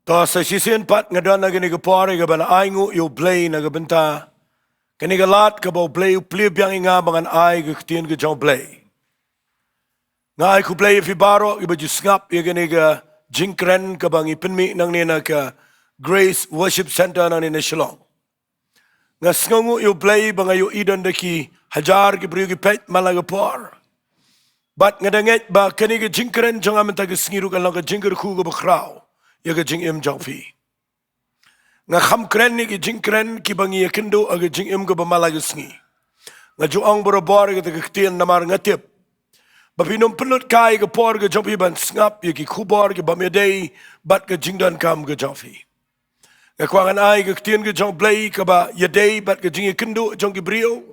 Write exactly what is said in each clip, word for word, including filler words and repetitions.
To sa shisien pat nga don ha kane ka por ïa kaban ai nguh ïa U Blei na ka bynta kane ka lad kaba U Blei u plie biang ïa nga ba ngan ai ka ktien ka jong U Blei. Nga ai khublei ïa phi baroh kiba ju sngap ïa kane ka jingkren kaba ngi pynmih nangne na ka Grace Worship Centre nangne na Shillong. Nga sngewnguh ïa U Blei ba nga ïohi don da ki hajar ki briew ki peit man la ka por. Bad nga da ngeit ba kane ka jingkren jong nga mynta ka sngi ruh kan long ka jingkyrkhu kaba khraw ïa ka jingim jong phi. Nga kham kren ïa ki jingkren kiba ngi ïakynduh ha ka jingim kaba man la ka sngi. Nga ju ong barabor ïa kata ka ktien namar nga tip ba phin ym pynlut kai ïa ka por ka jong phi ban sngap ïa ki khubor ki bym ïadei bad ka jingdonkam ka jong phi. Nga kwah ngan ai ka ktien ka jong U Blei kaba ïadei bad ka jingïakynduh jong ki briew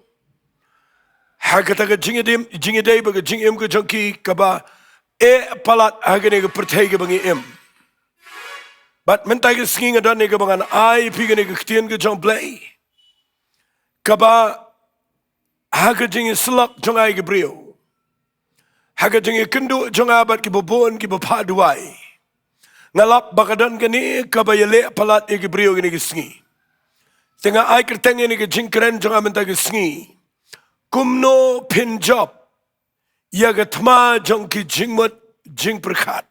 ha kata ka jingïadei, jingïadei bad ka jingim ka jong ki kaba eh palat ha kane ka pyrthei kaba ngi im. Bad mynta ka sngi nga don ïa kaba ngan ai ïa phi kane ka ktien ka jong U Blei kaba ha ka jingïasyllok jong nga ïa ki briew, ha ka jingïakynduh jong nga bad kiba bun kiba phah duwai, nga lap ba ka don kane kaba ïaleh palat ïa ki briew kane ka sngi. Te nga ai kyrteng ïa kane ka jingkren jong nga mynta ka sngi: Kumno phin jop ïa ka thma jong ki jingmut jingpyrkhat.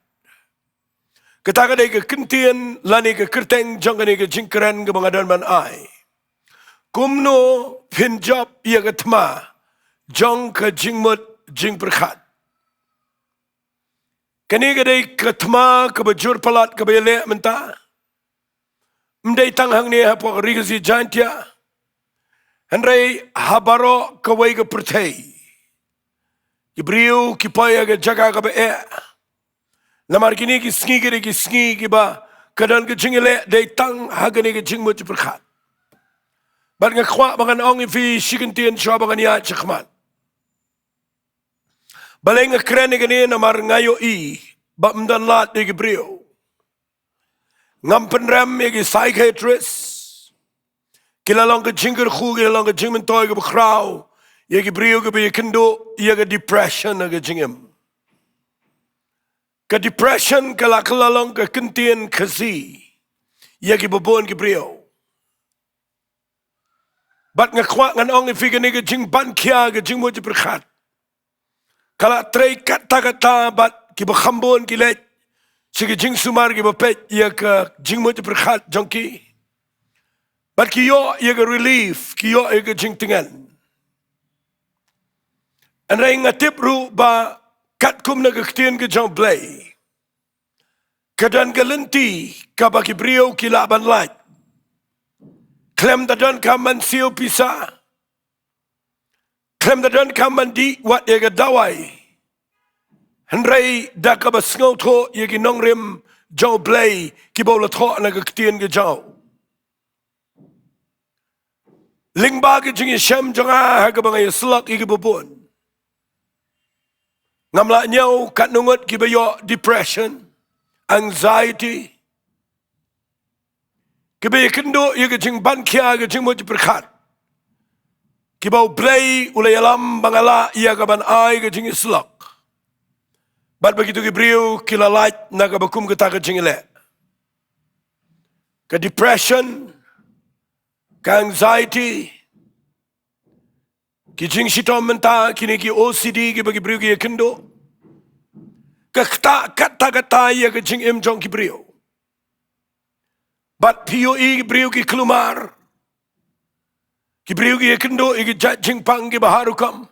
Kata ka dei ka kyntien lane ka kyrteng jong kane ka jingkren kaba nga don ban ai: Kumno phin jop ïa ka thma jong ka jingmut jingpyrkhat. Kane ka dei ka thma kaba jur palat kaba ïaleh mynta. Ym dei tang hangne hapoh ka Ri Khasi Jaiñtia, hynrei ha baroh kawei ka pyrthei ki briew ki poi ha ka jaka kaba eh. Namar kine ki sngi ki dei ki sngi kiba ka don ka jingïaleh dei tang ha kane ka jingmut jingpyrkhat. Bad nga kwah ba ngan ong ïa phi shi kyntien shuwa ba ngan ïaid shakhmat. Balei nga kren ïa kane? Namar nga ïohi ba ym don lad ïa ki briew. Ngam pynrem ïa ki psychiatrist. Ki la long ka jingkyrkhu, ki la long ka jingmyntoi kaba khraw ïa ki briew kiba ïakynduh ïa ka depression ha ka jingim. Ka depression ka la, ka la long ka kyntien Khasi ïa kiba bun ki briew. Bad nga kwah ngan ong ïa phi, kane ka jingban khia ka jingmut jingpyrkhat ka la trei katta katta bad kiba kham bun ki leit sha ki jingsumar kiba peit ïa ka jingmut jingpyrkhat jong ki. Bad ki ïoh ïa ka relief, ki ïoh ïa ka jingtngen. Hynrei nga tip ruh ba katkum na ka ktien ka jong U Blei, ka don ka lynti kaba ki briew ki lah ban lait. Khlem da donkam ban siew pisa, khlem da donkam ban dih wat ïa ka dawai, hynrei da kaba sngewthuh ïa ki nongrim jong U Blei kiba u la thoh na ka ktien ka jong u. Lyngba ka jingïashem jong nga ha kaba nga ïasyllok ïa kiba bun, ngam lah ñiew katno ngut kiba ïoh depression, anxiety, kiba ïakynduh ïa ka jingban khia ka jingmut jingpyrkhat, kiba U Blei u la ïalam ba nga lah ïa kaban ai ka jingïasyllok. Bad ba kito ki briew ki la lait na kaba kum kata ka jingïaleh. Ka depression, ka anxiety, ki jingshitom mynta, kine ki O C D kiba ki briew ki ïakynduh, ka ktah katta katta ïa ka jingim jong ki briew. Bad phi ïohi ki briew ki kulmar, ki briew ki ïakynduh ïa ki jait jingpang kiba har rukom.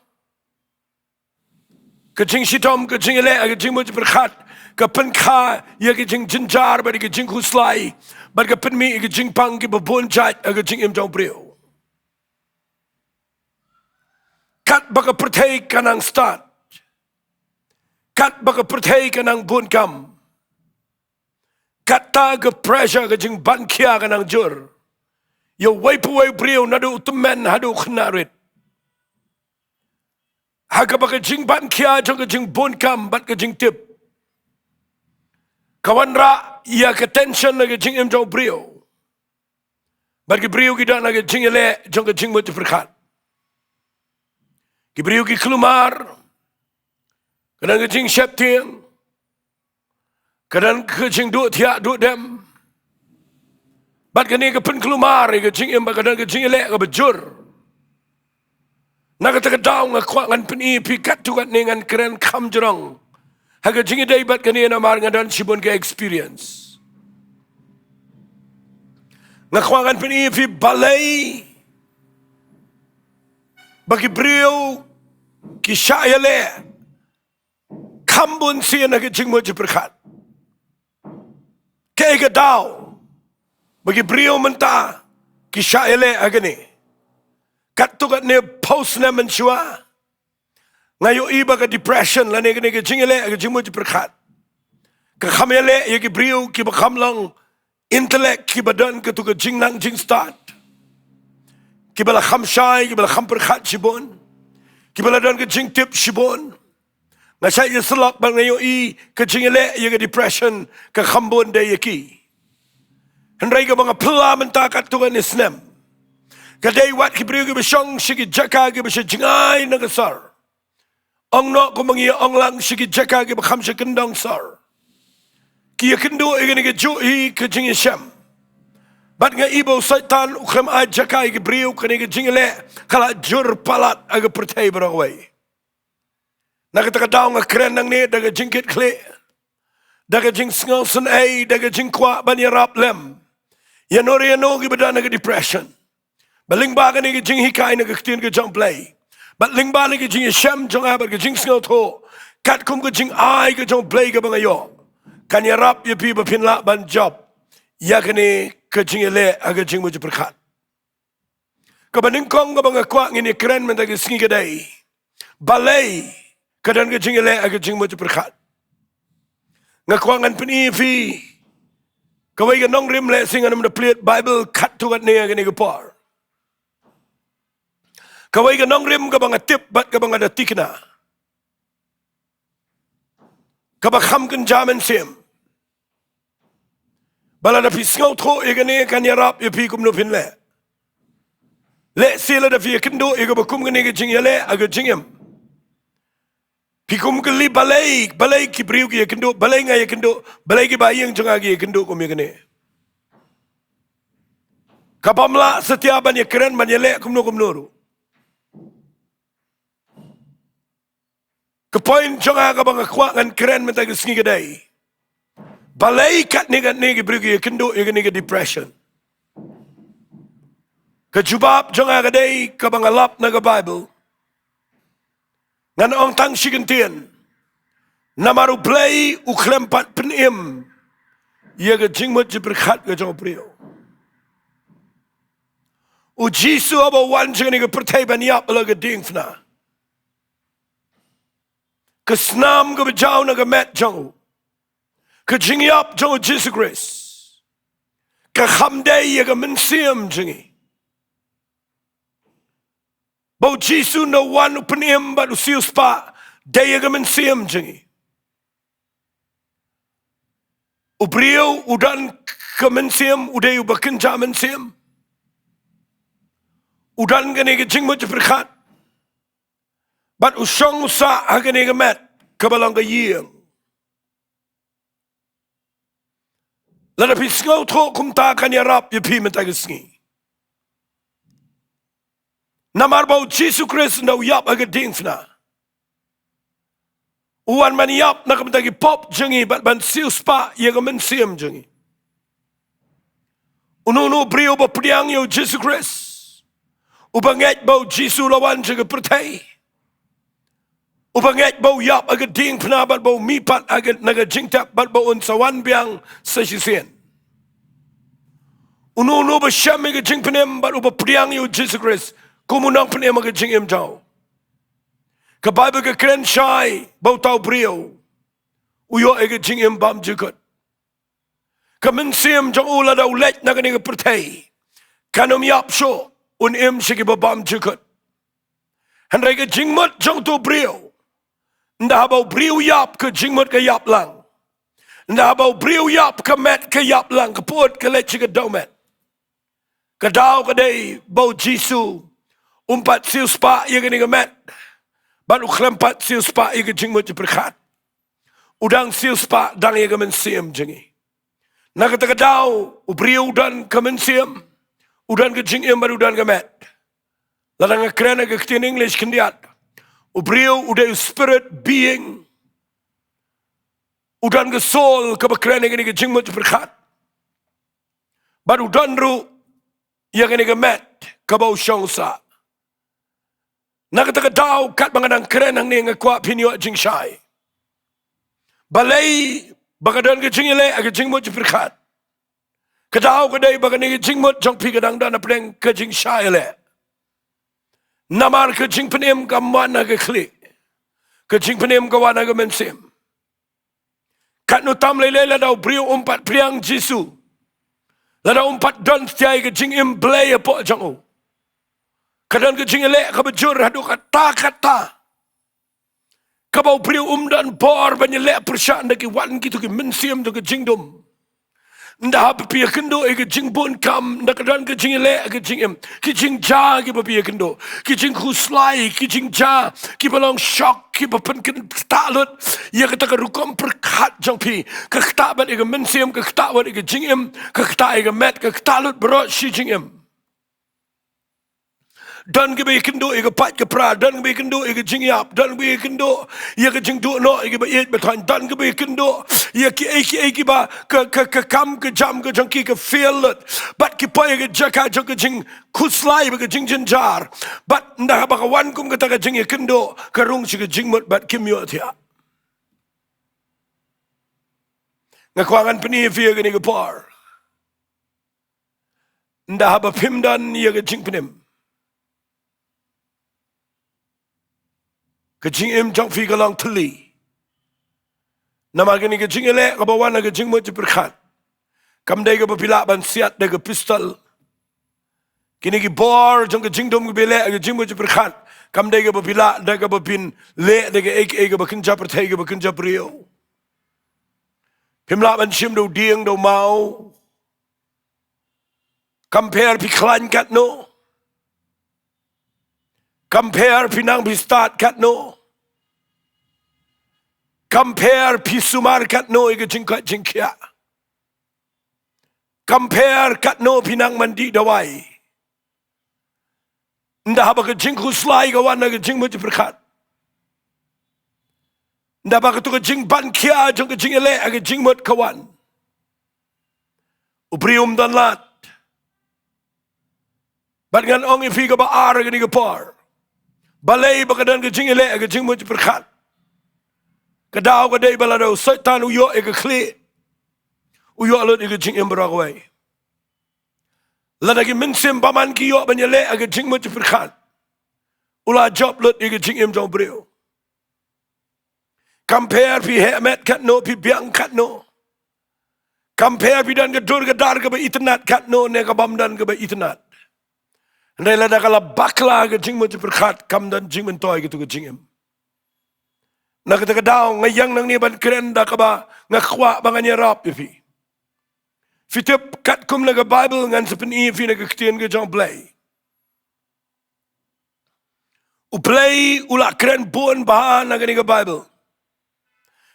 Ka jingshitom, ka jingïaleh, ka jingmut jingpyrkhat ka pynkha ïa ka jingjynjar bad ka jingkhuslai, bad ka pynmih ïa ka jingpang kiba bun jait ha ka jingim jong u briew. Katba ka pyrthei ka nang stad, katba ka pyrthei ka nang bun kam, katta ka pressure, ka jingban khia ka nang jur ïa uwei pa uwei u briew, naduh u tymmen haduh u khynnah rit. Ha kaba ka jingban khia jong ka jingbun kam bad ka jingtip ka wanrah ïa ka tension na ka jingim jong u briew. Bad ki briew ki don ha ka jingïaleh jong ka jingmut jingpyrkhat. Ki briew ki kulmar, ka don ka jingsheptieng, ka don ka jingduh thiah duh dem, Bad kane ka pynkulmar ïa ka jingim bad ka don ka jingïaleh kaba jur. Na kata ka daw nga kwah ngan pyni ïa phi katto katne, ngan kren kham jrong ha ka jingïadei bad kane namar nga don shibun ka experience. Nga kwah ngan pyni ïa phi balei ba ki briew ki shah ïaleh kham bun sien ha ka jingmut jingpyrkhat. Kaei ka daw ba ki briew mynta ki shah ïaleh ha kane? Katto katne phew snem mynshuwa nga ïohi ba ka depression lane kane ka jingïaleh ha ka jingmut jingpyrkhat ka kham ïaleh ïa ki briew kiba kham long intellect, kiba don katto ka jingnang jingstad, kiba la kham shai, kiba la kham pyrkhat shibun, kiba la don ka jingtip shibun. Nga shait ïasyllok bad nga ïohi ka jingïaleh ïa ka depression ka kham bun dei ïa ki. Hynrei kaba nga phylla mynta katto katne snem ka dei wat ki briew kiba shong sha ki jaka kiba sha jngai na ka sor, ong noh kumba ngi ong lang, sha ki jaka kiba kham sha kyndong sor. Ki ïakynduh ïa kane kajuh hi ka jingïashem. Bad nga i ba u Soitan u khlem ai jaka ïa ki briew, kane ka jingïaleh ka la jur palat ha ka pyrthei baroh kawei. Na kata ka daw nga kren nangne da ka jingkitkhlieh, da ka jingsngewsynei, da ka jingkwah ban ïarap lem ïano re ïano kiba don ha ka depression. Bad lyngba kane ka jinghikai na ka ktien ka jong U Blei, bad lyngba kane ka jingïashem jong nga bad ka jingsngewthuh katkum ka jingai ka jong U Blei kaba nga ïoh, kan ïarap ïa phi ba phin lah ban jop ïa kane ka jingïaleh ha ka jingmut jingpyrkhat. Kaba nyngkong kaba nga kwah ngin ïakren mynta ka sngi ka dei balei ka don ka jingïaleh ha ka jingmut jingpyrkhat. Nga kwah ngan pyni ïa phi kawei ka nongrim, lehse ngan ym da plie Baibl katto katne ha kane ka por. Kawei ka nongrim kaba nga tip bad kaba nga da tikna, kaba kham kynja mynsiem. Ba lada phi sngewthuh ïa kane kan ïarap ïa phi kumno phin leh. Lehse lada phi ïakynduh ïa kaba kum kane ka jingïaleh ha ka jingim, phi kum kylli balei, balei ki briew ki ïakynduh, balei nga ïakynduh, balei ki ba ïing jong nga ki ïakynduh kum ïa kane. Kaba ym lah satia ban ïakren ban ïaleh kumno kumno ruh. Ka point jong nga kaba nga kwah ngan kren mynta ka sngi ka dei balei katne katne ki briew ki ïakynduh ïa kane ka depression. Ka jubab jong nga ka dei kaba nga lap na ka Baibl. Ngan ong tang shi kyntien. Namar U Blei u khlem pat pynim ïa ka jingmut jingpyrkhat ka jong u briew. U Jisu haba u wan sha kane ka pyrthei ban ïap halor ka diengphna, ka snam kaba jaw na ka met jong u, ka jingïap jong u Jisu Khrist ka kham dei ïa ka mynsiem jong ngi. Ba u Jisu u wan u pynim bad u siewspah dei ïa ka mynsiem jong ngi. U briew u don ka mynsiem, u dei uba kynja mynsiem. U don kane ka jingmut jingpyrkhat. Bad u shong u sah ha kane ka met kaba long ka ïing. Lada phi sngewthuh kumta kan ïarap ïa phi mynta ka sngi. Namar ba u Jisu Khrist ynda u ïap ha ka diengphna, u wan ban ïap na ka bynta ki pop jong ngi bad ban siewspah ïa ka mynsiem jong ngi. Uno uno u briew uba pdiang ïa u Jisu Khrist, uba ngeit ba u Jisu u la wan sha ka pyrthei, uba ngeit ba u ïap ha ka diengphna bad ba u mih pat ha ka, na ka jingtep bad ba un sa wan biang sa shisien. Uno uno uba shem ïa ka jingpynim bad uba pdiang ïa u Jisu Khrist kum u nongpynim ha ka jingim jong u, ka Baibl ka kren shai ba uta u briew u ïoh ïa ka jingim bymjukut. Ka mynsiem jong u lada u leit na kane ka pyrthei kan ym ïap shuh, un im sha kiba bymjukut. Hynrei ka jingmut jong uto u briew, ynda haba u briew u ïap ka jingmut ka ïap lang. Ynda haba u briew u ïap ka met ka ïap lang, ka pud ka leit sha ka dewmet. Ka daw ka dei ba u Jisu um pat siewspah ïa kane ka met bad u khlem pat siewspah ïa ka jingmut jingpyrkhat. U dang siewspah dang ïa ka mynsiem jong ngi. Na kata ka daw, u briew u don ka mynsiem, u don ka jingim bad u don ka met. Lada nga kren ha ka ktien English khyndiat, u briew u dei u spirit being. U don ka soul kaba kren ïa kane ka jingmut jingpyrkhat. Bad u don ruh ïa kane ka met kaba u shong sah. Na kata ka daw, katba nga dang kren hangne, nga kwah phin ïoh jingshai. Balei ba ka don ka jingïaleh ha ka jingmut jingpyrkhat? Ka daw ka dei ba kane ka jingmut jong phi ka dang don hapdeng ka jingshai ïaleh. Namar ka jingpynim kam wan na ka khlieh. Ka jingpynim ka wan na ka mynsiem. Katno tam lei lei lada u briew um pat pdiang Jisu, lada um pat don satia ïa ka jingim Blei hapoh jong u, ka don ka jingïaleh kaba jur haduh katta katta, kaba u briew um don bor ban ïaleh pyrshah. Ynda ki wan kito ki mynsiem jong ka jingdum, ynda haba phi ïakynduh ïa ka jingbun kam, ynda ka don ka jingïaleh ha ka jingim, ki jingjia kiba phi ïakynduh, ki jingkhuslai, ki jingjia kiba long shock, kiba pynkyntah lut ïa kata ka rukom pyrkhat jong phi, ka ktah bad ïa ka mynsiem, ka ktah bad ïa ka jingim, ka ktah ïa ka met, ka ktah lut baroh shi jingim. Don kiba ïakynduh ïa ka pait ka pra, don kiba ïakynduh ïa ka jingïap, don kiba ïakynduh ïa ka jingduh noh ïa kiba ïeit ba thaiñ, don kiba ïakynduh ïa kiei kiei kiba, ka, ka, ka kam ka jam ka jong ki ka fail lut. Bad ki poi ïa ka jaka jong ka jingkhuslai bad ka jingjynjar. Bad ynda haba ka wan kum kata ka jingïakynduh, ka rung sha ka jingmut bad kim ïohthiah. Nga kwah ngan pyni ïa phi ïa kane ka por. Ynda haba phim don ïa ka jingpynim, ka jingim jong phi ka long thylli. Namar kane ka jingïaleh kaba wan na ka jingmut jingpyrkhat, kam dei kaba phi lah ban siat da ka pistol. Kine ki bor jong ka jingdum kiba ïaleh ha ka jingmut jingpyrkhat, kam dei kaba phi lah da kaba phin leh da kaei kaei kaba kynja pyrthei, kaba kynja briew. Phim lah ban shim da u dieng da u maw. Kam pher phi khlaiñ katno, kam pher phi nang phi stad katno, kam pher phi sumar katno ïa ka jingkoit jingkhiah, kam pher katno phi nang man dih dawai, ynda haba ka jingkhuslai ka wan na ka jingmut jingpyrkhat, ynda haba kato ka jingban khia jong ka jingïaleh ha ka jingmut ka wan, u briew um don lad. Bad ngan ong ïa phi kaba ar ha kane ka por, balei ba ka don ka jingïaleh ha ka jingmut jingpyrkhat? Ka daw ka dei ba lada u Soitan u ïoh ïa ka khlieh, u ïoh lut ïa ka jingim baroh kawei. Lada ki mynsiem bymman ki ïoh ban ïaleh ha ka jingmut jingpyrkhat, u la jop lut ïa ka jingim jong u briew. Kam pher phi heh met katno, phi biang katno, kam pher phi don ka dur ka dar kaba itynnad katno ne kabym don kaba itynnad, hynrei lada ka la bakla ka jingmut jingpyrkhat, kam don jingmyntoi kato ka jingim. Na kata ka daw nga ïeng nangne ban kren da kaba nga kwah ba ngan ïarap ïa phi. Phi tip, katkum na ka Baibl ngan sa pyni ïa phi na ka ktien ka jong U Blei. U Blei u la kren bun bha na kane ka Baibl.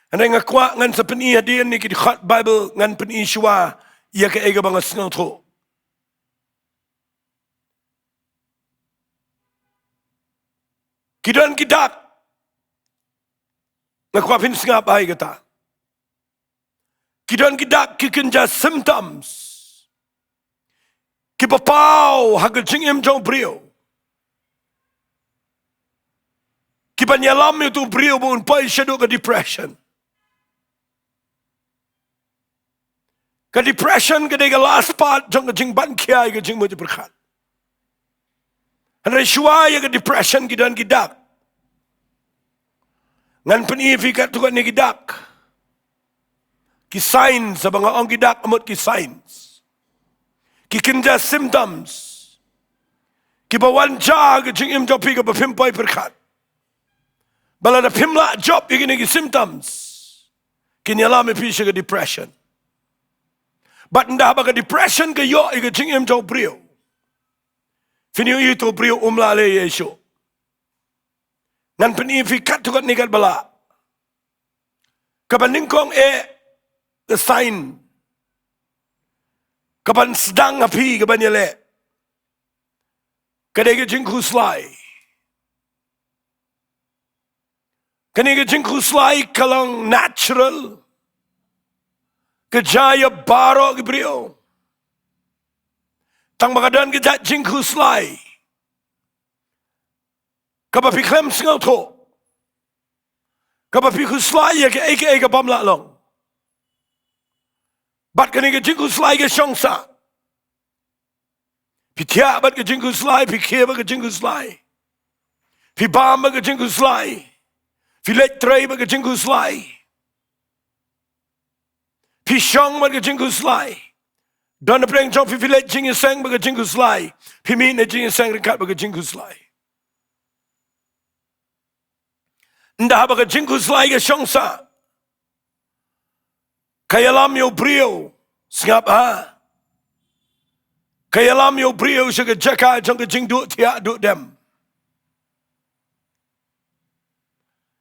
Hynrei nga kwah ngan sa pyni hadien ïa ki dkhot Baibl, ngan pyni shuwa ïa kaei kaba nga sngewthuh. Ki don ki dak. Nga kwah phin sngap bha ïa kata. Ki don ki dak, ki kynja symptoms kiba paw ha ka jingim jong u briew, kiban ïalam ïa uto u briew ba un poi shaduh ka depression. Ka depression ka dei ka last part jong ka jingban khia ïa ka jingmut jingpyrkhat. Hynrei shuwa ïa ka depression ki don ki dak. Ngan pyni ïa phi katto katne ki dak. Ki signs, haba nga ong ki dak, ka mut ki signs. Ki kynja symptoms kiba wan sha ka jingim jong phi kaba phim poi pyrkhat. Ba lada phim lah jop ïa kine ki symptoms, kin ïalam ïa phi sha ka depression. Bad ynda haba ka depression ka ïoh ïa ka jingim jong u briew, phin ïohi uto u briew um lah leh ei ei shuh. Ngan pyni ïa phi katto katne katba lah. Kaba nyngkong eh, the sign. kaban sdang ha phi kaban ïaleh, ka dei ka jingkhuslai. Kane ka jingkhuslai ka long natural, ka jia ïa baroh ki briew. Tang ba ka don ka jait jingkhuslai kaba phi khlem sngewthuh, kaba phi khuslai ïa kaei kaei ka bym lah long. Bad kane ka jingkhuslai ka shong sah. Phi thiah bad ka jingkhuslai, phi khie bad ka jingkhuslai. Phi bam bad ka jingkhuslai. Phi leit trei bad ka jingkhuslai. Phi shong bad ka jingkhuslai. Don na pdeng jong phi, phi leit jingïaseng bad ka jingkhuslai. Phi mih na jingïaseng ryngkat bad ka jingkhuslai. Ynda haba ka jingkhuslai ka shong sah, ka ïalam ïa u briew, sngap ha. Ka ïalam ïa u briew sha ka jaka jong ka jingduh thiah duh dem.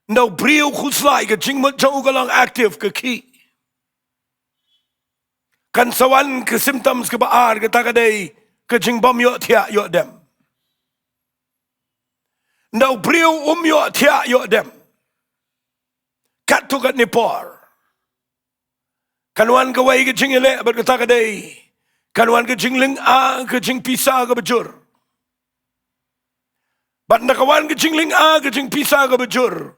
Ynda u briew khuslai, ka jingmut jong u ka long active, ka khih. Kan sa wan ka symptoms kaba ar, kata ka dei ka jingbym ïoh thiah ïoh dem. Ynda u briew um ïoh thiah ïoh dem, katto katne por, kan wan kawei ka jingïaleh bad kata ka dei, kan wan ka jinglynga, ka jingpisa kaba jur. Bad ynda ka wan ka jinglynga, ka jingpisa kaba jur,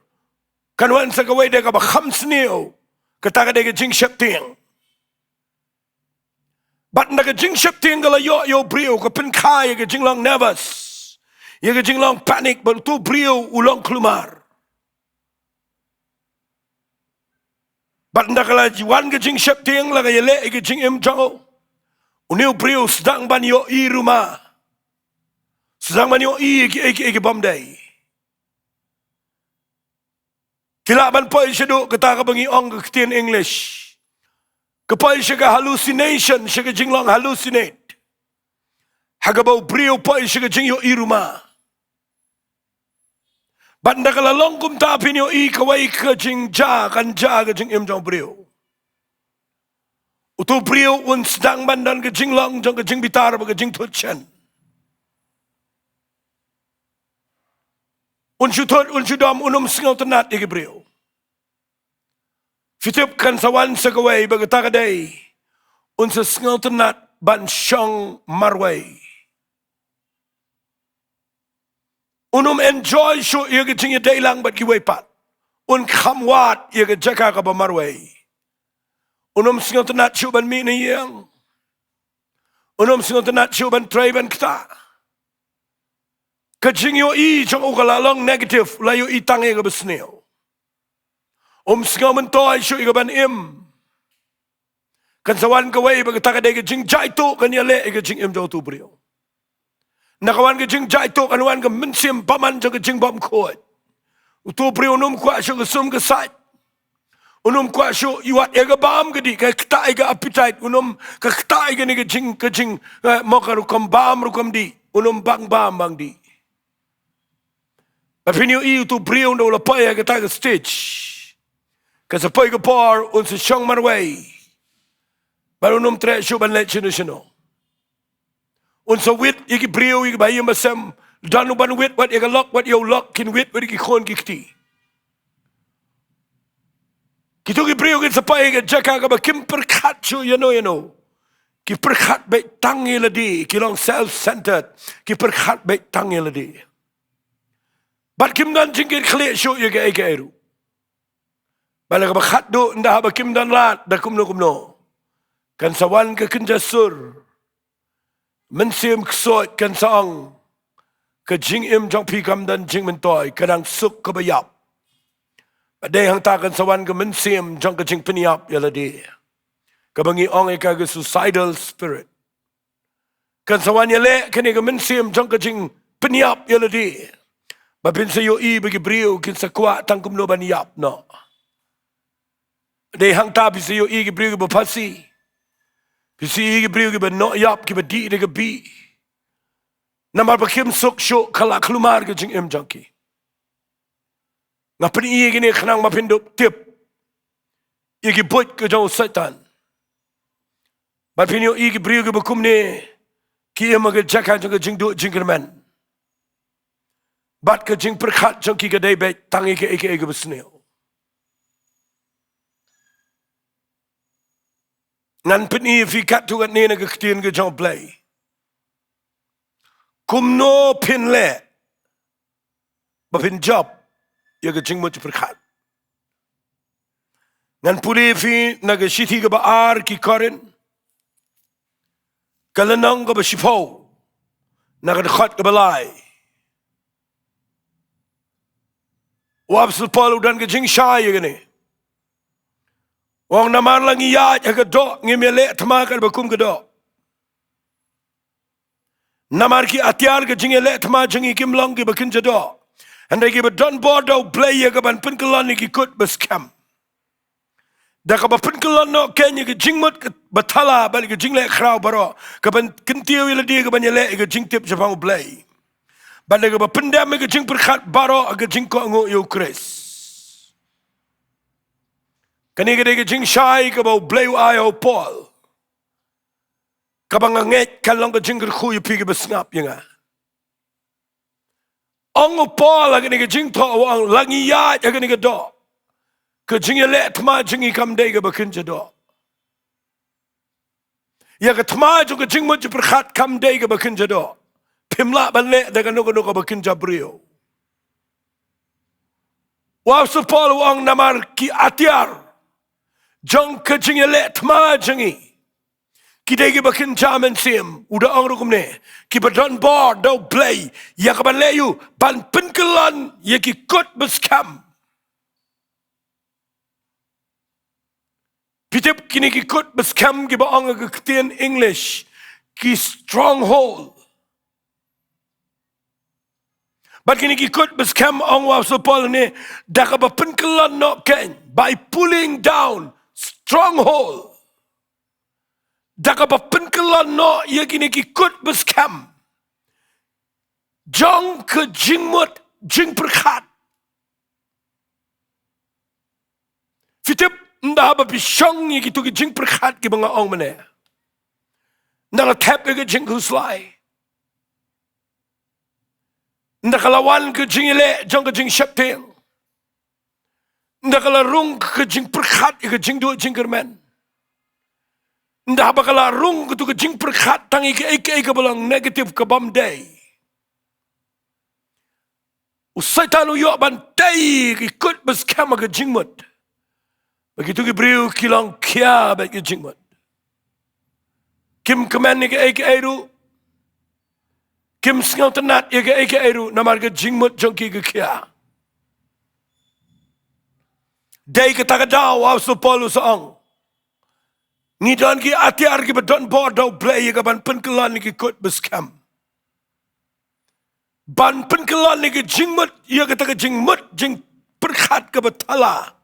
kan wan sa kawei de kaba kham sniew, kata ka dei ka jingsheptieng. Bad ynda ka jingsheptieng ka la ïoh ïa u briew, ka pynkha ïa ka jinglong nervous, ïa ka jinglong panic, bad utu u briew u long khlumar. Bad ynda ka la wan ka jingsheptieng, la ka ïaleh ïa ka jingim jong u, une u briew sdang ban ïohi ruh ma, sdang ban ïohi ïa ki, ïa ki, ïa ki bym dei. Ki lah ban poi shaduh kata kaba ngi ong ka ktien English, ka poi sha ka hallucination, sha ka jinglong hallucinate, ha kaba u briew u poi sha ka jingïohi ruh ma. Bad ynda ka la long kumta, phin ïohi kawei ka jingjia kan jia ha ka jingim jong u briew. Utu u briew un sdang ban don ka jinglong jong ka jingbitar bad ka jingthut shen. Un shu thut, un shu dom, un ym sngewtynnat ïa ki briew. Phi tip, kan sa wan sa kawei ba kata ka dei, un sa sngewtynnat ban shong marwei. Un ym enjoy shuh ïa ka jingïadei lang bad kiwei pat. Un kham wad ïa ka jaka kaba marwei. Un ym sngewtynnat shuh ban mih na ïing. Un ym sngewtynnat shuh ban trei ban ktah. Ka jingïohi jong u ka la long negative, la ïohi tang ïa kaba sniew. Um sngewmyntoi shuh ïa ka ban im. Kan sa wan kawei ba kata ka dei ka jingjaituh kan ïaleh ïa ka jingim jong utu u briew. Ynda ka wan ka jingjaituh, kan wan ka mynsiem bymman jong ka jingbymkhuid. Utu u briew un ym kwah shuh ka sum ka sait. Un ym kwah shuh ïa wat ïa ka bam ka dih, ka ktah ïa ka appetite, un ym, ka ktah ïa kane ka jing, ka jing, eh, mo ka rukom bam rukom dih, un ym bang bam bang dih. Ba phin ïohi utu u briew ynda u la poi ha kata ka stage, ka sa poi ka por un sa shong marwei. Bad un ym treh shuh ban leit shano shano. Un sa wit ïa ki briew, ïa ki bahaïing bahasem. Don u ban wit wat ïa ka lok, wat ïa u lok, kin wit wat ïa ki khun ki kti. Kito ki briew kin sa poi ha ka jaka kaba kim pyrkhat shuh ïano ïano. Ki pyrkhat beit tang ïa lade, ki long self-centered. Ki pyrkhat beit tang ïa lade. Bad kim don jingkitkhlieh shuh ïa kaei kaei ruh. Bad la kaba khatduh, ynda haba kim don lad da kumno kumno, kan sa wan ka kynja sur. Mynsiem ksoid kan sa ong, ka jingim jong phi kam don jingmyntoi, ka dang suk kaba ïap. Bad dei hangta kan sa wan ka mynsiem jong ka jingpynïap ïa lade, kaba ngi ong ïa ka ka suicidal spirit. Kan sa wan ïaleh kane ka mynsiem jong ka jingpynïap ïa lade. Ba phin sa ïohi ba ki briew kin sa kwah tang kumno ban ïap noh. Dei hangta phi sa ïohi ki briew kiba phasi. Phi sa ïohi ki briew kiba noh ïap, kiba dih da ka bih. Namar ba kim suk shuh, ka la khlumar ka jingim jong ki. Nga pyni ïa kine khnang ba phin dup tip ïa ki buit ka jong u Soitan. Bad phin ïohi ki briew kiba kumne ki im ha ka jaka jong ka jingduh jingkyrmen. Bad ka jingpyrkhat jong ki ka dei beit tang ïa kaei kaei kaba sniew. Ngan pyni ïa phi katto katne na ka ktien ka jong U Blei. Kumno phin leh ba phin jop ïa ka jingmut jingpyrkhat. Ngan pule ïa phi na ka shithi kaba ar ki Korinth, ka lynnong kaba shiphew, na ka dkhot kaba lai. U Apostol Paul u don ka jingshai ïa kane. U ong namar la ngi ïaid ha ka doh ngim ïaleh thma katba kum ka doh. Namar ki atiar ka jingïaleh thma jong ngi kim long kiba kynja doh, hynrei kiba don bor da U Blei ïa kaban pynkyllon ïa ki kut ba skhem. Da kaba pynkyllon noh kein ïa ka jingmut ba thala bad ïa ka jingleh khraw baroh, kaban kyntiew ïa lade kaban ïaleh ïa ka jingtip shaphang U Blei. Bad da kaba pyndem ïa ka jingpyrkhat baroh ha ka jingkohnguh ïa U Khrist. Kane ka dei ka jingshai kaba U Blei u ai ha u Paul, kaba nga ngeit kan long ka jingkyrkhu ïa phi kiba sngap ïa nga. Ong u Paul ha kane ka jingthoh, u ong la ngi ïaid ha kane ka doh, ka jingïaleh thma jong ngi kam dei kaba kynja doh. Ïa ka thma jong ka jingmut jingpyrkhat kam dei kaba kynja doh. Phim lah ban leh da kano kano kaba kynja briew. U Apostol Paul u ong namar ki atiar jong ka jingïaleh thma jong ngi ki dei kiba kynja mynsiem. U da ong ruh kumne, kiba don bor da U Blei ïa kaban leh ïa u, ban pynkyllon ïa ki kut ba skhem. Phi tip kine ki kut ba skhem kiba ong ha ka ktien English ki stronghold. Bad kine ki kut ba skhem, ong u Apostol Paul ne, da kaba pynkyllon noh kein, by pulling down stronghold. Da kaba pynkyllon noh ïa kine ki kut ba skhem jong ka jingmut jingpyrkhat. Phi tip, ynda haba phi shong ïa kito ki jingpyrkhat kiba nga ong mynne, ynda la thep ïa ka jingkhuslai, ynda ka la wan ka jingïaleh jong ka jingsheptieng, ynda ka la rung ka jingpyrkhat ïa ka jingduh jingkyrmen, ynda haba ka la rung kato ka jingpyrkhat tang ïa kaei kaei kaba long negative, kabym dei, u Soitan u ïoh ban tei ki kut ba skhem ha ka jingmut. Ba kito ki briew ki long khia bad ka jingmut. Kim kmen ïa kaei kaei ruh. Kim sngewtynnat ïa kaei kaei ruh namar ka jingmut jong ki ka khia. Dei kata ka daw u Apostol Paul u sa ong, ngi don ki atiar kiba don bor da U Blei ïa kaban pynkyllon ïa ki kut ba skhem. Ban pynkyllon ïa ka jingmut, ïa kata ka jingmut jingpyrkhat kaba thala,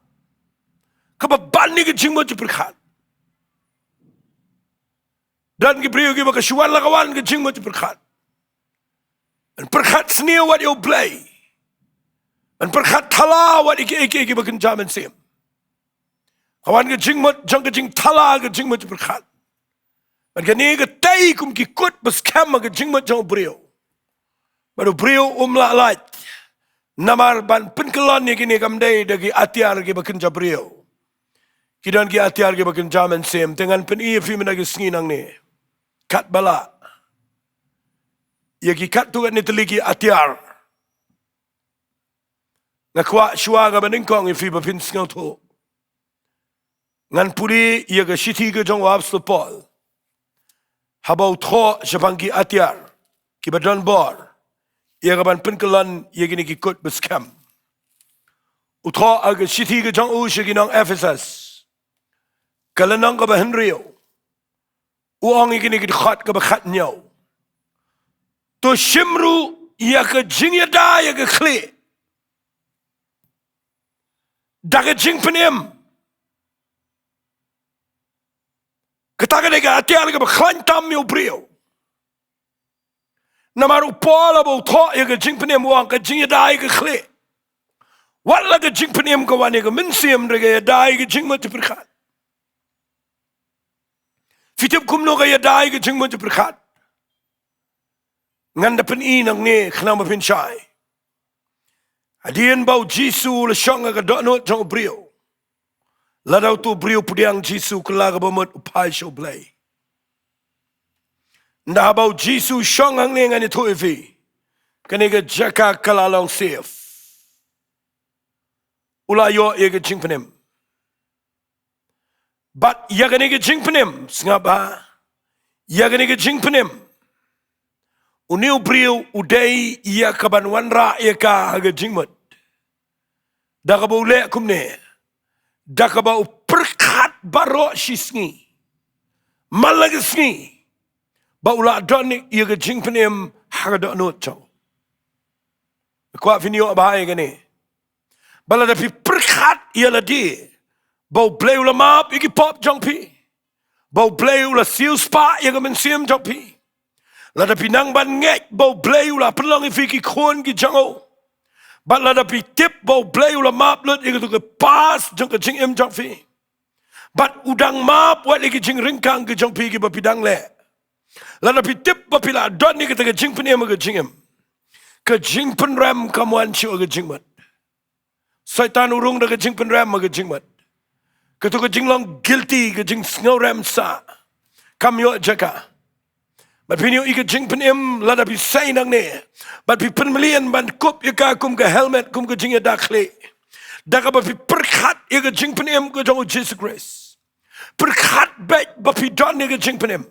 kaba ban ïa ka jingmut jingpyrkhat. Don ki briew kiba ka shu wan la ka wan ka jingmut jingpyrkhat. Ban pyrkhat sniew wat ïa U Blei. Ban pyrkhat thala wat ïa kiei kiei kiba kynja mynsiem. Ka wan ka jingmut jong ka jingthala, ka jingmut jingpyrkhat. Bad kane ka tei kum ki kut ba skhem ha ka jingmut jong u briew. Bad u briew um lah lait. Namar ban pynkyllon ïa kine kam dei da ki atiar kiba kynja briew. Ki don ki atiar kiba kynja mynsiem. Te ngan pyni ïa phi mynta ka sngi nangne, katba lah, ïa ki katto katne tylli ki atiar. Nga kwah shuwa kaba nyngkong ïa phi ba phin sngewthuh. Ngan pule ïa ka shithi ka jong u Apostol Paul, haba u thoh shaphang ki atiar kiba don bor ïa kaban pynkyllon ïa kine ki kut ba skhem. U thoh ha ka shithi ka jong u sha ki nong Ephesus, ka lynnong kaba hynriew, u ong ïa kine ki dkhot, kaba khathynñiew: To shim ruh ïa ka jingïada ïa ka khlieh da ka jingpynim. Kata ka dei ka atiar kaba khlaiñ tam ïa u briew. Namar u Paul haba u thoh ïa ka jingpynim u ong ka jingïada ïa ka khlieh. Wat la ka jingpynim ka wan ïa ka mynsiem, hynrei ka ïada ïa ka jingmut jingpyrkhat. Phi tip kumno ka ïada ïa ka jingmut jingpyrkhat? Ngan da pyni nangne khnang ba phin shai. Hadien ba u Jisu u la shong ha ka dohnud jong u briew, lada uto u briew u pdiang Jisu, ka la ka bamut u phai sha u Blei. Ynda haba u Jisu u shong hangne, ngan ïathuh ïa phi, kane ka jaka ka la long safe. U la ïoh ïa ka jingpynim. Bad ïa kane ka jingpynim, sngap bha, ïa kane ka jingpynim, une u briew u dei ïa kaban wanrah ïa ka ha ka jingmut. Da kaba u leh kumne, da kaba u pyrkhat baroh shi sngi, man la ka sngi, ba u la don ïa ka jingpynim ha ka dohnud jong u. Kwah phin ïoh bha ïa kane. Ba lada phi pyrkhat ïa lade ba u Blei u la map ïa ki pop jong phi, ba u Blei u la siewspah ïa ka mynsiem jong phi, lada phi nang ban ngeit ba u Blei u la pynlong ïa phi ki khun ki jong u, bad lada phi tip ba u Blei u la map lut ïa kato ka past jong ka jingim jong phi, bad u dang map wat ïa ki jingryngkang ki jong phi kiba phi dang leh, lada phi tip ba phi la don ïa kata ka jingpynim ha ka jingim, ka jingpynrem kam wan shuh ha ka jingmut. Soitan u rung da ka jingpynrem ha ka jingmut. Kato ka jinglong guilty, ka jingsngewrem sah, kam ïoh jaka. Bad phin ïoh ïa ka jingpynim lada phi sei nangne, bad phi pynmlien ban kup ïa ka kum ka helmet, kum ka jingïada khlieh, da kaba phi pyrkhat ïa ka jingpynim ka jong u Jisu Khrist. Pyrkhat beit ba phi don ïa ka jingpynim.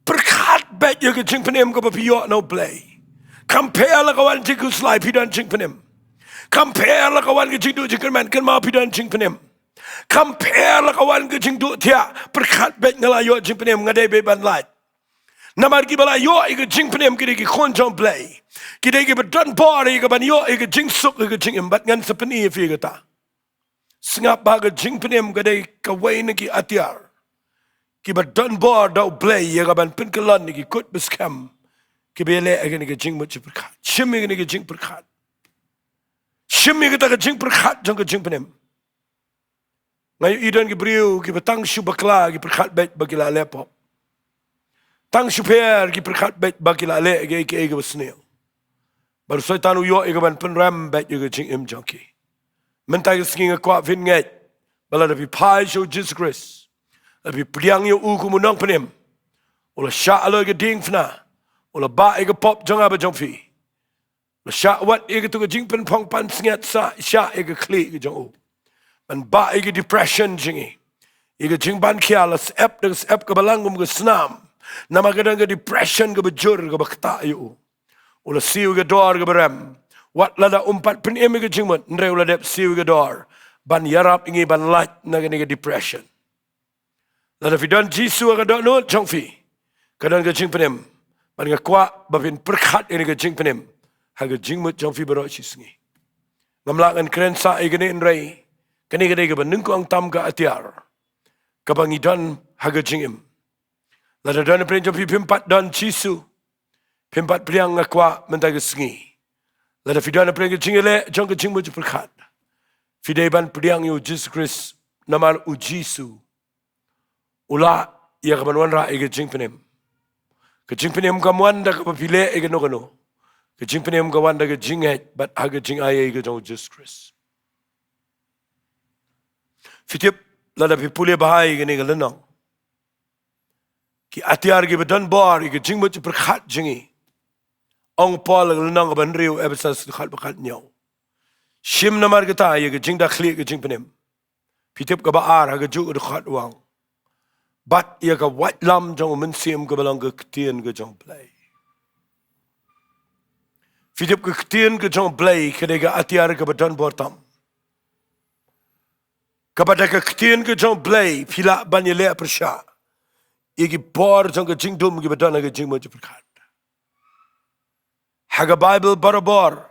Pyrkhat beit ïa ka jingpynim kaba phi ïoh na u Blei. Kam pher la ka wan jingkhuslai, phi don jingpynim. Kam pher la ka wan ka jingduh jingkyrmen, kynmaw phi don jingpynim. Kam pher la ka wan ka jingduh thiah, pyrkhat beit, nga la ïoh jingpynim, nga dei beit ban lait. Namar kiba la ïoh ïa ka jingpynim ki dei ki khun jong u Blei. Ki dei kiba don bor ïa kaban ïoh ïa ka jingsuk ïa ka jingim, bad ngan sa pyni ïa phi ïa kata. Sngap ba ka jingpynim ka dei kawei na ki atiar kiba don bor da u Blei ïa kaban pynkyllon ïa ki kut ba skhem kiba ïaleh ïa kane ka jingmut jingpyrkhat. Shim ïa kane ka jingpyrkhat. Shim ïa kata ka jingpyrkhat jong ka jingpynim. Nga ïohi don ki briew kiba tang shu bakla ki pyrkhat beit ba ki la leh pop. Tang shu pher ki pyrkhat beit ba ki la leh ïa kiei kiei kiba sniew. Bad u Soitan u ïoh ïa kaban pynrem beit ïa ka jingim jong ki. Mynta ka sngi nga kwah phin ngeit ba lada phi phai sha u Jisu Khrist, lada phi pdiang ïa u kum u nongpynim, u la shah halor ka diengphna, u la bah ïa ka pop jong nga bad jong phi. La shah wat ïa kato ka jingpynphong pansngiat, shah, shah ïa ka khlieh ka jong u. Ban bah ïa ka depression jong ngi, ïa ka jingban khia, la syep da ka syep kaba lang kum ka snam. Namar ka don ka depression kaba jur kaba ktah ïa u. U la siew ïa ka dor kaba rem. Wat lada um pat pynim ïa ka jingmut, hynrei u la dep siew ïa ka dor ban ïarap ïa ngi ban lait na kane ka depression. Lada phi don Jisu ha ka dohnud jong phi, ka don ka jingpynim. Bad nga kwah ba phin pyrkhat ïa kane ka jingpynim ha ka jingmut jong phi baroh shi sngi. Ngam lah ngan kren sah ïa kane, hynrei kane ka dei kaba nyngkong tam ka atiar kaba ngi don ha ka jingim. Lada don hapdeng jong phi phim pat don Jisu, phim pat pdiang, nga kwah mynta ka sngi, lada phi don hapdeng ka jingïaleh jong ka jingmut jingpyrkhat, phi dei ban pdiang ïa u Jisu Khrist. Namar u Jisu u lah ïa kaban wanrah ïa ka jingpynim. Ka jingpynim kam wan da kaba phi leh ïa kano kano. Ka jingpynim ka wan da ka jingngeit bad ha ka jingai ei ka jong u Jisu Khrist. Phi tip, lada phi pule bha ïa kane ka lynnong, ki atiar kiba don bor ïa ka jingmut jingpyrkhat jong ngi, ong Paul ha ka lynnong kaba hynriew, Ephesus khat bad khathynñiew: Shim namar kata ïa ka jingdakhlieh ka jingpynim. Phi tip kaba ar ha kajuh ka dkhot u ong: Bad ïa ka waitlam jong u Mynsiem kaba long ka ktien ka jong u Blei. Phi tip, ka ktien ka jong u Blei ka dei ka atiar kaba don bor tam. Kaba da ka ktien ka jong u Blei phi lah ban ïaleh pyrshah ïa ki bor jong ka jingdum kiba don ha ka jingmut jingpyrkhat. Ha ka Baibl barabor,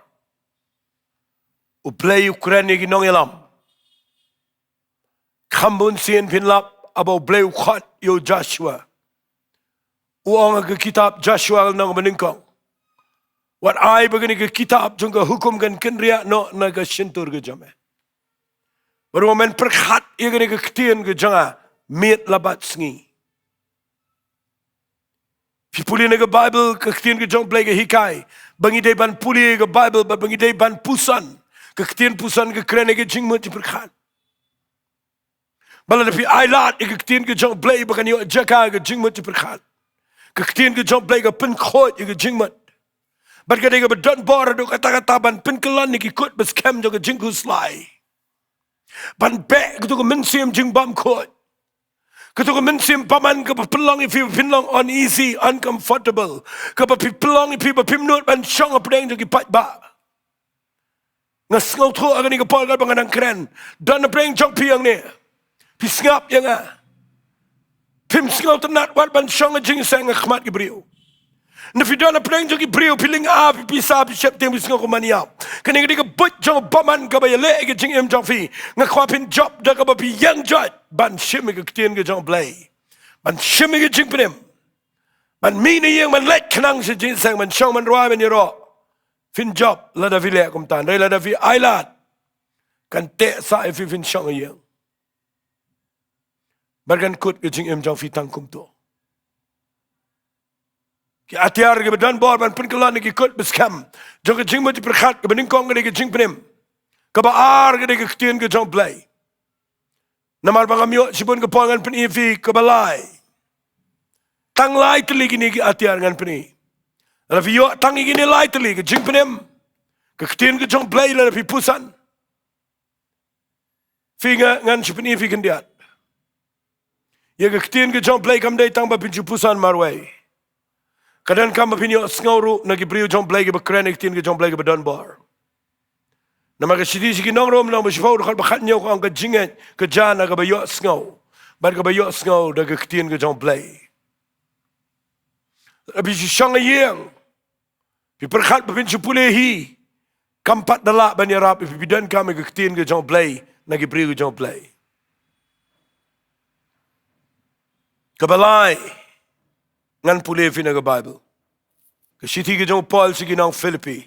u Blei u kren ïa ki nongïalam. Kham bun sien phin lap haba u Blei u khot ïa u Joshua, u ong ha ka kitab Joshua lynnong ba nyngkong: Wat ai ba kane ka kitab jong ka hukum kan kynriah noh na ka shyntur ka jong me. Bad wat men pyrkhat ïa kane ka ktien ka jong nga miet la bad sngi. Phi pule na ka Baibl, ka ktien ka jong U Blei ka hikai ba ngi dei ban pule ka Baibl, ba ngi dei ban puson. Ka ktien puson ka kren ïa ka jingmut jingpyrkhat. Ba lada phi ailad ïa ka ktien ka jong U Blei ba kan ïoh jaka ïa ka jingmut jingpyrkhat. Ka ktien ka jong U Blei ka pynkhuid ïa ka jingmut. Bad ka dei kaba don bor haduh katta katta ban pynkyllon ïa ki kut ba skhem jong ka jingkhuslai. Ban beh kato ka mynsiem jingbymkhuid. Kato ka mynsiem bymman kaba pynlong ïa phi ba phin long uneasy, uncomfortable. Kaba phi pynlong ïa phi ba phim nud ban shong hapdeng jong ki paidbah. Nga sngewthuh ha kane ka por kaba nga dang kren. Don hapdeng jong phi hangne. Phi sngap ïa nga. Phim sngewtynnat wat ban shong ha jingïaseng ha khmat ki briew. Ne phi don hapdeng jong ki briew, phi lynga, phi pisa, phi sheptieng, phi sngew kumne ïap. Kane ka dei ka buit jong u bymman kaba ïaleh ïa ka jingim jong phi. Nga kwah phin jop da kaba phi ïeng joit ban shim ïa ka ktien ka jong U Blei. Ban shim ïa ka jingpynim. Ban mih na ïing, ban leit khnang sha jingïaseng, ban shong, ban rwai, ban ïaroh. Phin jop lada phi leh kumta, hynrei lada phi ailad, kan teh sah ïa phi phin shong ha ïing. Bad kan kut ka jingim jong phi tang kumto. Ki atiar kiba don bor ban pynkyllon ïa ki kut ba skhem jong ka jingmut jingpyrkhat, kaba nyngkong ka dei ka jingpynim. Kaba ar ka dei ka ktien ka jong U Blei. Namar ba ngam ïoh shibun ka por, ngan pyni ïa phi kaba lai. Tang lai tylli kine ki atiar ngan pyni. Lada phi ïoh tang ïa kine lai tylli, ka jingpynim, ka ktien ka jong U Blei, lada phi puson. Phi, nga, ngan shu pyni ïa phi khyndiat. Ïa ka ktien ka jong U Blei kam dei tang ba phin shu puson marwei. Ka donkam ba phin ïohsngew ruh na ki briew jong U Blei kiba kren ïa ka ktien ka jong U Blei kaba don bor. Namar ka shithi sha ki nong Rom, lynnong ba shiphew, dkhot ba khathynñiew ka ong, ka jingngeit ka jan ha kaba ïohsngew, bad kaba ïohsngew da ka ktien ka jong U Blei. Lada phi shu shong ha ïing, phi pyrkhat ba phin shu pule hi, kam pat da lah ban ïarap ïa phi, phi donkam ïa ka ktien ka jong U Blei na ki briew ka jong U Blei. Kaba lai, ngan pule ïa phi na ka Baibl. Ka shithi ka jong u Paul sha ki nong Philippi,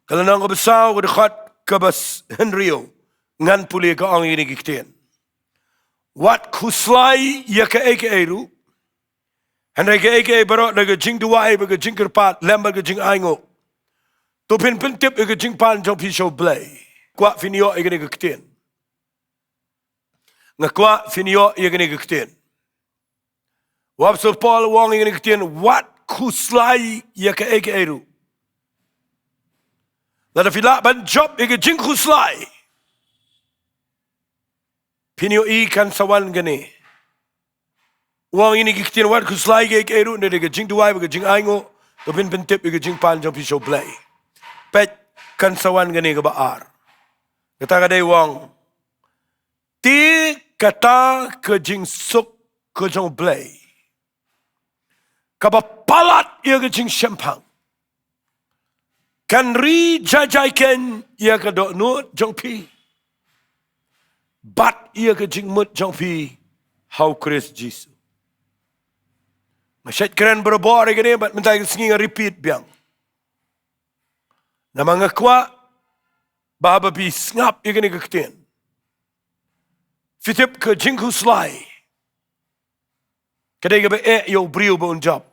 ka lynnong kaba saw, ka dkhot kaba s-, hynriew, ngan pule, ka ong ïa kine ki ktien: Wat khuslai ïa kaei kaei ruh, hynrei kaei kaei baroh, da ka jingduwai bad ka jingkyrpad lem bad ka jingainguh, to phin pyntip ïa ka jingpan jong phi sha U Blei. Kwah phin ïoh ïa kane ka ktien. Nga kwah phin ïoh ïa kane ka ktien. U apostol Paul u ong ïa kane ka ktien, wat khuslai ïa kaei kaei ruh. Lada phi lah ban jop ïa ka jingkhuslai, phin ïohi kan sa wan kane. U ong ïa kine ki ktien, wat khuslai ïa kaei kaei ruh, hynrei da ka jingduwai bad ka jingainguh, to phin pyntip ïa ka jingpan jong phi sha U Blei. Peit, kan sa wan kane kaba ar. Kata ka dei, u ong, te kata ka jingsuk ka jong U Blei, kaba palat ïa ka jingshemphang, kan ri jai jai keiñ ïa ka dohnud jong phi bad ïa ka jingmut jong phi ha U Khrist Jisu. Nga shait kren barabor ïa kane, bad mynta ka sngi nga repeat biang. Namar nga kwah ba haba phi sngap ïa kane ka ktien, phi tip ka jingkhuslai ka dei kaba eh ïa u briew ba un jop.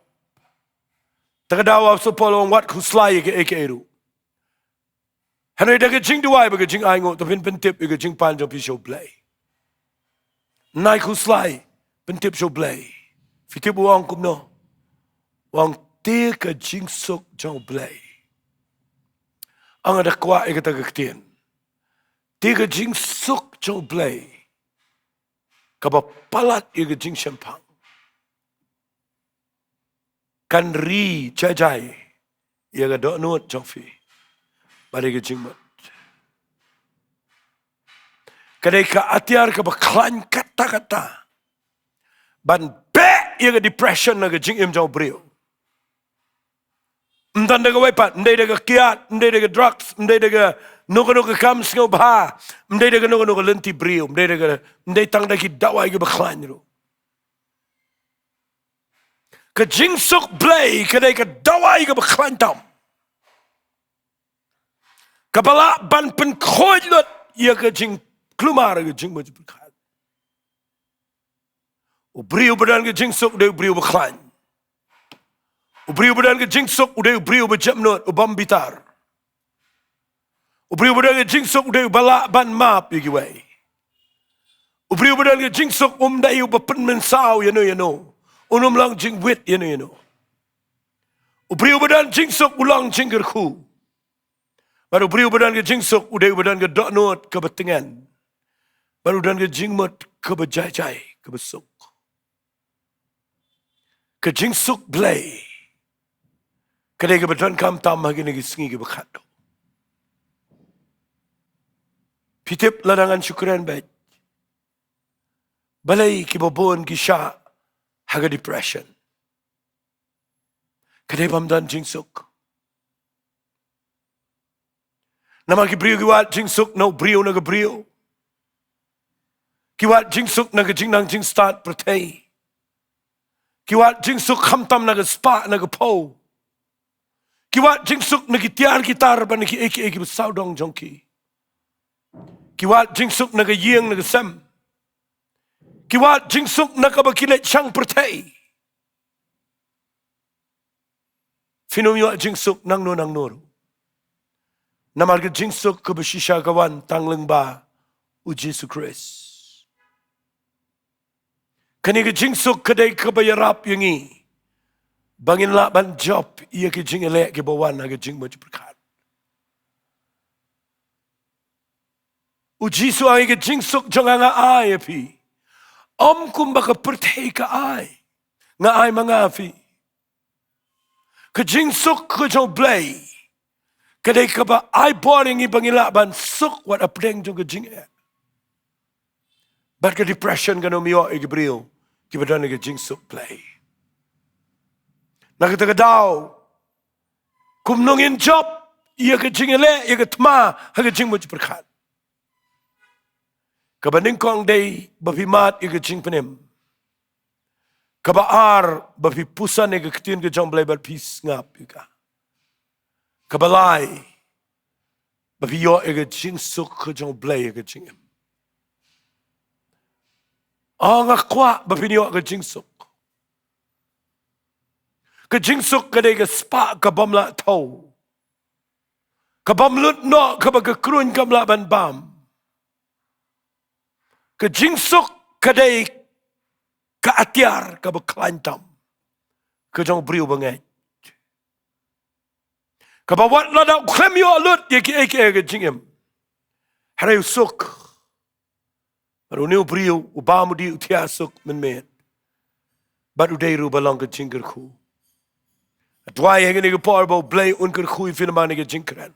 Te ka daw u apostol Paul u ong, wat khuslai ïa kaei kaei ruh, hynrei da ka jingduwai bad ka jingainguh, to phin pyntip ïa ka jingpan jong phi sha U Blei. Nai khuslai, pyntip sha U Blei. Phi tip u ong kumno? U ong, te ka jingsuk jong U Blei. Nga da kwah ïa kata ka ktien. Te ka jingsuk jong U Blei, kaba palat ïa ka jingshemphang, kan ri jai jai ïa ka dohnud jong phi bad ïa ka jingmut. Ka dei ka atiar kaba khlaiñ katta katta ban beh ïa ka depression na ka jingim jong u briew. Ym don da kawei pat, ym dei da ka kiad, ym dei da ka drugs, ym dei da kano kano ka kam sngewbha, ym dei da kano kano ka lynti briew, ym dei da ka, ym dei tang da ki dawai kiba khlaiñ ruh. Ka jingsuk Blei ka dei ka dawai kaba khlaiñ tam, kaba lah ban pynkhuid lut ïa ka jingkulmar, ka jingmut jingpyrkhat. U briew ba don ka jingsuk dei u briew ba khlaiñ. U briew ba don ka jingsuk u dei u briew ba jemnud, u bym bitar. U briew ba don ka jingsuk u dei u ba lah ban map ïa kiwei. U briew ba don ka jingsuk um dei u ba pynmynsaw ïano ïano. Un ym long jingwit ïano ïano. U briew ba don jingsuk u long jingkyrkhu. Bad u briew ba don ka jingsuk u dei u ba don ka dohnud kaba tngen. Bad u don ka jingmut kaba jai jai, kaba suk. Ka jingsuk Blei ka dei kaba donkam tam ha kine ki sngi kiba khatduh. Phi tip lada ngan shu kren beit, balei kiba bun ki shah ha ka depression? Ka dei bym don jingsuk. Namar ki briew ki wad jingsuk na u briew na ka briew. Ki wad jingsuk na ka jingnang jingstad pyrthei. Ki wad jingsuk khamtam na ka spah na ka phew. Ki wad jingsuk na ki tiar ki tar bad na kiei kiei kiba sawdong jong ki. Ki wad jingsuk na ka ïing na ka sem. Ki wad jingsuk na kaba ki leit shang pyrthei. Phin ym ïoh jingsuk nangno nangno ruh. Namar ka jingsuk kaba shisha ka wan tang lyngba u Jisu Khrist. Kane ka jingsuk ka dei kaba ïarap ïa ngi ba ngin lah ban jop ïa ki jingïaleh kiba wan ha ka jingmut jingpyrkhat. U Jisu ong ïa ka jingsuk jong nga nga ai ïa phi, ym kumba ka pyrthei ka ai, nga ai ma nga ïa phi. Ka jingsuk ka jong u Blei ka dei kaba ai bor ïa ngi ba ngin lah ban suk wat hapdeng jong ka jingeh. Bad ka depression kan ym ïoh ïa ki briew kiba don ïa ka jingsuk Blei. Na kata ka daw, kumno ngin jop ïa ka jingïaleh, ïa ka thma ha ka jingmut jingpyrkhat? Kaba nyngkong dei ba phi mad ïa ka jingpynim. Kaba ar ba phi puson ïa ka ktien ka jong u Blei bad phi sngap ïa ka. Kaba lai ba phi ïoh ïa ka jingsuk ka jong u Blei ha ka jingim. O nga kwah ba phin ïoh ka jingsuk. Ka jingsuk ka dei ka spah ka bym lah thew, ka bym lut noh, kaba ka kruiñ kam lah ban bam. Ka jingsuk ka dei ka atiar kaba khlaiñ tam ka jong u briew bangeit. Kaba wat lada u khlem ïoh lut ïa kiei kiei ha ka jingim, hynrei u suk. Bad une u briew u bam u dih, u thiah suk mynmiet. Bad u dei ruh ba long ka jingkyrkhu. Duwai ha kane ka por ba u Blei un kyrkhu ïa phi namar kane ka jingkren.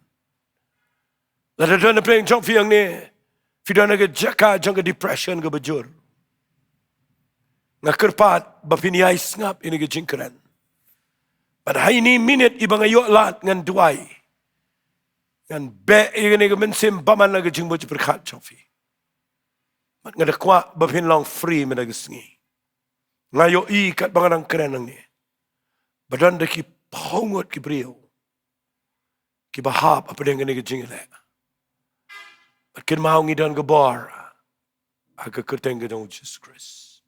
Lada don hapdeng jong phi hangne, phi don ha ka jaka jong ka depression kaba jur, nga kyrpad ba phin ïai sngap ïa kane ka jingkren. Bad ha ine i minit iba nga ïoh lad ngan duwai, ngan beh ïa kane ka mynsiem bymman na ka jingmut jingpyrkhat jong phi. Bad nga da kwah ba phin long free mynta ka sngi. Nga ïohi katba nga dang kren hangne ba don da ki phew ngut ki briew kiba hap hapdeng kane ka jingïaleh. Bad kynmaw ngi don ka bor ha ka kyrteng ka jong u Jisu Khrist.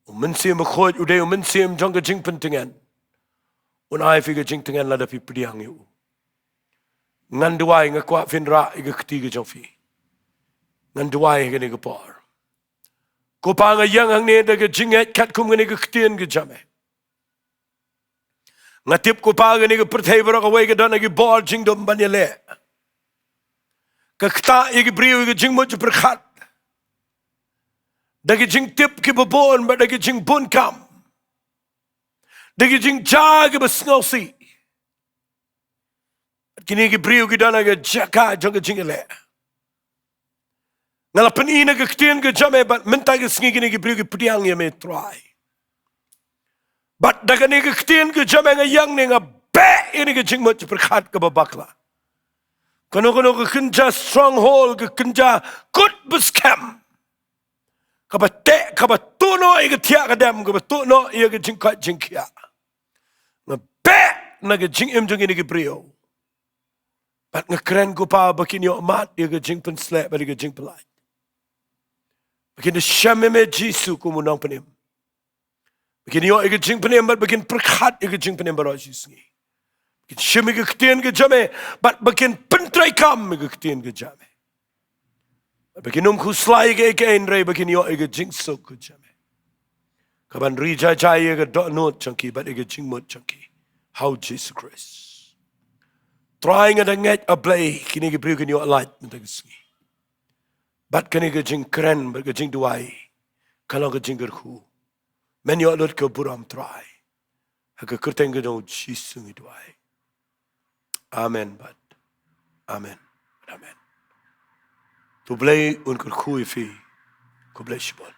U Mynsiem Bakhuid u dei u mynsiem jong ka jingpyntngen. Un ai phi ka jingtngen lada phi pdiang ïa u. Ngan duwai, nga kwah phin rah ïa ka kti ka jong phi. Ngan duwai ha kane ka por. Ko Pa, nga ïeng hangne da ka jingngeit katkum kane ka ktien ka jong me. Nga tip, ko Pa, kane ka pyrthei baroh kawei ka don ha ki bor jingdum ban ïaleh. Ka ktah ïa ki briew ïa ka jingmut jingpyrkhat da ki jingtip kiba bun bad da ki jingbun kam, da ki jingjia kiba sngewsih. Kine ki briew ki don ha ka jaka jong ka jingïaleh. Nga la pyni na ka ktien ka jong me bad mynta ka sngi kine ki briew ki pdiang ïa me, Trai. Bad da kane ka ktien ka jong me nga ïeng ne nga beh ïa kane ka jingmut jingpyrkhat kaba bakla. Kano kano ka kynja stronghold, ka kynja kut ba skhem, kaba teh, kaba tuh noh ïa ka thiah ka dem, kaba tuh noh ïa ka jingkoit jingkhiah, nga beh na ka jingim jong kine ki briew. Bad nga kren, ko Pa, ba kin ïoh mad ïa ka jingpynsleh bad ïa ka jingpyllait. Ba kin da shem ïa me Jisu kum u Nongpynim. Ba kin ïoh ïa ka jingpynim bad ba kin pyrkhat ïa ka jingpynim baroh shi sngi. Ba kin shim ïa ka ktien ka jong me bad ba kin pyntreikam ïa ka ktien ka jong me. Bad ba kin ym khuslai ïa kaei kaei hynrei ba kin ïoh ïa ka jingsuk ka jong me. Kaban ri jai jai ïa ka dohnud jong ki bad ïa ka jingmut jong ki ha u Jisu Khrist. Trai, nga da ngeit, A Blei, kine ki briew kin ïoh lait mynta ka sngi. Bad kane ka jingkren bad ka jingduwai ka long ka jingkyrkhu. Men ïoh lut ka burom, Trai. Ha ka kyrteng ka jong u Jisu ngi duwai. Amen bad amen. Amen. To U Blei un kyrkhu ïa phi. Khublei shibun.